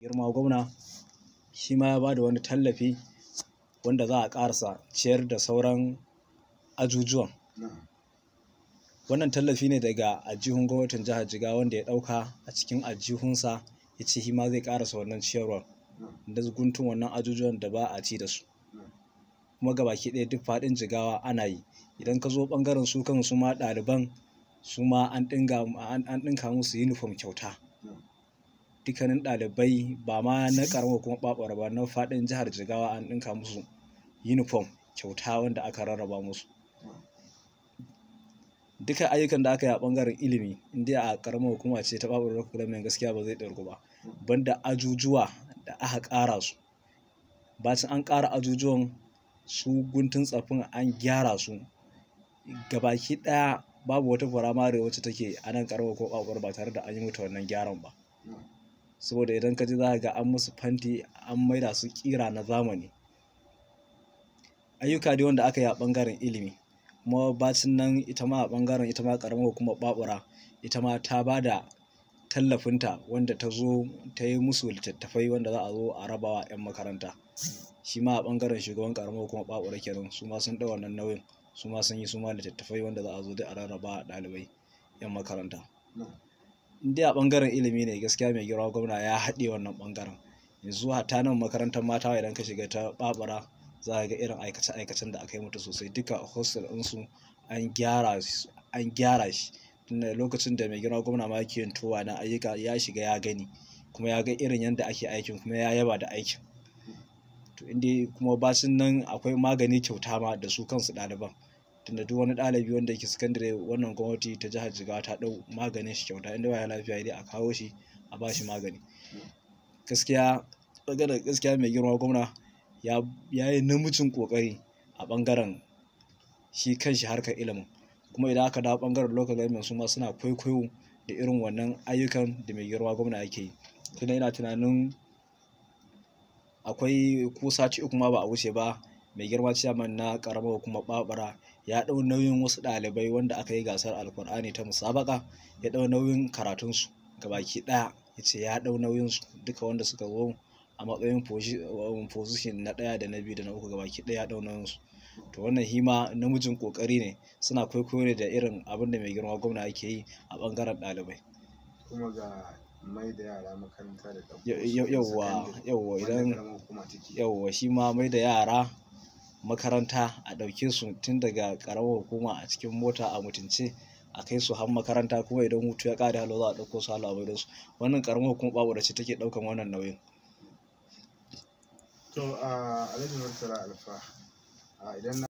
Girma gwamna shi ma ya ba da wani tallafi wanda za a ƙarasa ciyar da sauran ajujuwan. Wannan tallafi ne daga aljihun gwamnatin jihar Jigawa wanda ya ɗauka a cikin aljihunsa, ya ce shi ma zai ƙarasa wannan ciyarwar da guntun wannan ajujuwan da ba a ci da su. Kuma gabaki ɗaya duk faɗin Jigawa ana yi. Idan ka zo ɓangaren su kan su ma ɗaliban su ma an ɗinka musu uniform kyauta. Dukkanin ɗalibai ba ma na ƙaramar hukumar Ɓaɓura ba, na faɗin jihar Jigawa an ɗinka musu uniform kyauta wanda aka rarraba musu. Duka ayyukan da aka yi a ɓangaren ilimi, in dai a ƙaramar hukuma ce ta Ɓaɓura Local Government, gaskiya ba zai ɗirgu ba. Banda ajujuwa da aka ƙara su. Bacin an ƙara ajujuwan su, guntun tsaffin an gyara su. Gabaki ɗaya babu wata firamare wacce take a nan ƙaramar hukumar Ɓaɓura ba tare da an yi mata wannan gyaran ba. Saboda idan ka je za ka ga an musu fanti, an maida su ƙira na zamani. Ayyuka dai wanda aka yi a ɓangaren ilimi. Kuma bacin nan ita ma a ɓangaren ita ma ƙaramar hukumar Ɓaɓura, ita ma ta ba da tallafinta wanda ta zo ta yi musu littattafai wanda za a zo a raba wa 'yan makaranta. Shi ma a ɓangaren shugaban ƙaramar hukumar Ɓaɓura kenan, su ma sun ɗau wannan nauyin. Su ma sun yi su ma littattafai wanda za a zo duk a rarraba wa ɗalibai 'yan makaranta. In dai a ɓangaren ilimi ne, gaskiya mai girma gwamna ya haɗe wannan ɓangaren. Yanzu hatta nan makarantar mata, idan ka shiga ta Ɓaɓura, za ka ga irin aikace aikacen da aka yi mata sosai. Duka hostel ɗinsu an gyara su, an gyara shi. Tunda lokacin da mai girma gwamna ma yake yin tour na ayyuka, ya shiga ya gani kuma ya ga irin yadda ake aikin kuma ya yaba da aikin. To, in dai kuma bacin nan akwai magani kyauta ma da su kansu ɗaliban. Tunda duk wani ɗalibi wanda yake sakandare, wannan gwamnati ta jihar Jigawa ta ɗau maganin shi kyauta. In dai baya lafiya dai a kawo shi a ba shi magani. Gaskiya, maganar gaskiya, mai girma gwamna ya yi namijin ƙoƙari a ɓangaren shi kanshi harkar ilimin. Kuma idan aka dawo ɓangaren local government, su ma suna kwaikwayo da irin wannan ayyukan da mai girma gwamna yake yi. Tunda ina tunanin akwai ko sati 3 ma ba a wuce ba, mai girma ciyaman na ƙaramar hukumar Ɓaɓura ya ɗau nauyin wasu ɗalibai wanda aka yi gasar Alkur'ani ta musabaƙa, ya ɗau nauyin karatunsu gabaki ɗaya. Ya ce ya ɗau nauyinsu duka wanda suka zo a matsayin position na ɗaya da na biyu da na uku, gabaki ɗaya ya ɗau nauyinsu. To, wannan hima namijin ƙoƙari ne, suna kwaikwayo ne da irin abin da mai girma gwamna yake yi a ɓangaren ɗalibai. Kuma ga mai da yara makaranta da ɗauko su daga Yauwa, sakandare yauwa, wanda idan ƙaramar hukuma take. Yauwa, shi ma mai da yara makaranta, a ɗauke su tun daga ƙaramar hukuma a cikin mota a mutunce a kai su har makaranta, kuma idan hutu ya ƙare hallo za a ɗauko su hallo a maido su. Wannan ƙaramar hukumar Ɓaɓura ce take ɗaukan wannan nauyin. To, Alhaji Murtala Alfa, idan na